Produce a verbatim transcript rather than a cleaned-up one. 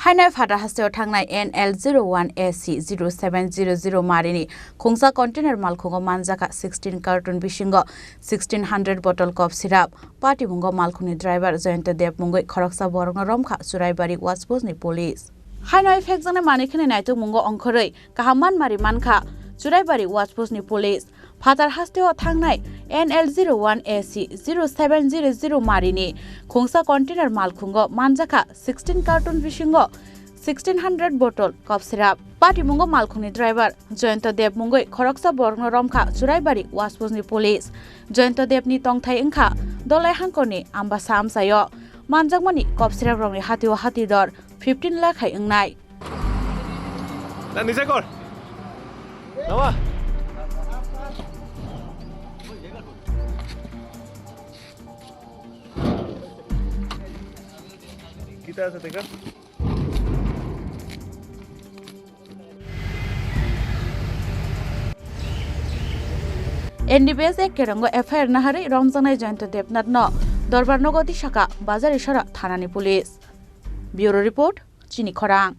Haino Phatar hasteo thangnai N L zero one A C zero seven zero zero marini khungsa container malkhungo manjakha sixteen carton bisingo sixteen hundred bottle cough syrup. Patimungo malkhungni driver Jayanta Deb mungwi khoroksa borokno romkha Churaibari Watch Post ni police. Haino phekjaknai manwi kheno naitukmungo ongkhorwi kaham manmari mankha Churaibari Watch Post ni police. Phatar hasteo thangnai N L zero one A C zero seven zero zero marini khungsa container malkhungo manjakha sixteen carton bisingo sixteen hundred bottle cough syrup. Patimungo malkhungni driver Jayanta Deb mungwi khoroksa borokno romkha Churaibari Watch Post ni police. Jayanta Deb ni tongthai wngkha Dolai Hangkorni Ambasa amchaio. Manjakmani cough syrup rokni hatio hati dor fifteen lakh hai wngnai. Na, nijai kor. Nawa. Kita asa teka. N D P S Act kerongo F I R naharwi romjaknai Jayanta Debnath no Dorbar nogo tisakha Bajarisora thanani police. Bureau report, Chini Khorang.